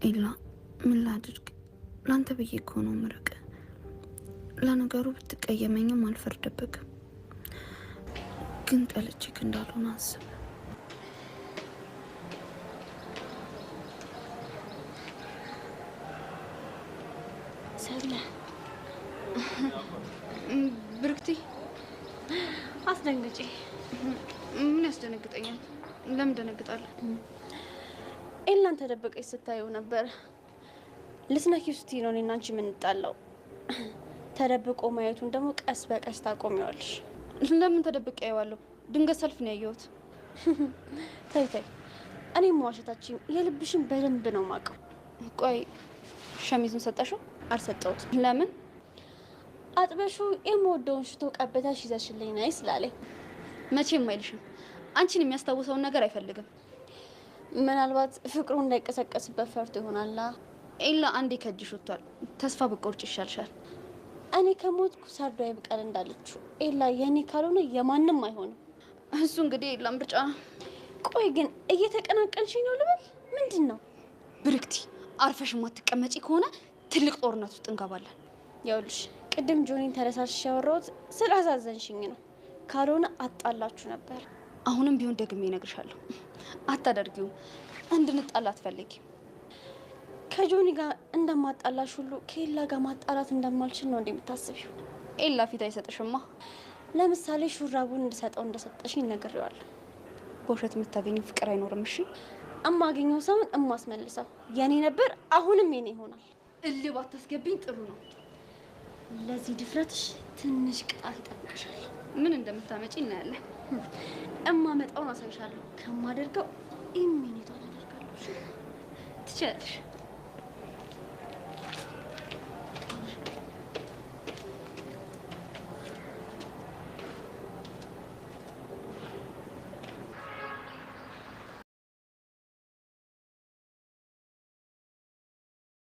ኤላ ምን ላድርግ? ለአንተ ብዬ እኮ ነው ምርቅ። ለነገሩ ብትቀየመኝም አልፈርድብክም፣ ግን ጠልቼክ እንዳልሆነ አስብ። ሰብለ። ብርክቲ። አስደንግጪ። ምን ያስደነግጠኛል? ለምን ደነግጣለሁ? ኤላን ተደበቀች ስታየው ነበር። ልትነኪው ስትይ ነው እኔና አንቺ የምንጣላው። ተደብቆ ማየቱን ደግሞ ቀስ በቀስ ታቆሚዋለሽ። ለምን ተደብቄ አየዋለሁ? ድንገት ሰልፍ ነው ያየሁት። ተይ ተይ፣ እኔ መዋሸታችን የልብሽን በደንብ ነው ማውቀው። ቆይ ሸሚዙን ሰጠሽው? አልሰጠሁትም። ለምን? አጥበሹ የምወደውን ሽቶ ቀበታሽ ይዘሽልኝ ነይ ስላለኝ። መቼም አይልሽም። አንቺን የሚያስታውሰውን ነገር አይፈልግም። ምናልባት ፍቅሩ እንዳይቀሰቀስበት ፈርቶ ይሆናላ። ኤላ አንዴ ከእጅሽ ወጥቷል። ተስፋ ብትቆርጭ ይሻልሻል። እኔ ከሞትኩ ሰርዶ አይብቀል እንዳለችው ኤላ የእኔ ካልሆነ የማንም አይሆንም። እሱ እንግዲህ ኤላ ምርጫ ነው። ቆይ ግን እየተቀናቀንሽኝ ነው ልበል? ምንድን ነው? ብርክቲ፣ አርፈሽ የማትቀመጪ ከሆነ ትልቅ ጦርነት ውስጥ እንገባለን። ይኸውልሽ ቅድም ጆኒን ተነሳሽ ያወራሁት ስላሳዘንሽኝ ነው። ካልሆነ አጣላችሁ ነበር። አሁንም ቢሆን ደግሜ እነግርሻለሁ፣ አታደርጊውም። እንድንጣላ አትፈልጊም። ከጆኒ ጋር እንደማጣላሽ ሁሉ ከኤላ ጋር ማጣላት እንደማልችል ነው እንዴ የምታስቢው? ኤላ ፊት አይሰጥሽማ። ለምሳሌ ሹራቡን እንድሰጠው እንደሰጠሽኝ ነግሬዋለሁ። በውሸት የምታገኘው ፍቅር አይኖርም። እሺ። እማገኘው ሰውን እማስመልሰው የኔ ነበር፣ አሁንም የኔ ይሆናል። እልህ ባታስገብኝ ጥሩ ነው። ለዚህ ድፍረትሽ ትንሽ ቅጣት ይጠብቅሻል። ምን እንደምታመጪ እናያለን። እማመጣውን አሳይሻለሁ። ከማደርገው ኢሚኒቷን አደርጋለሁ። ትችያለሽ።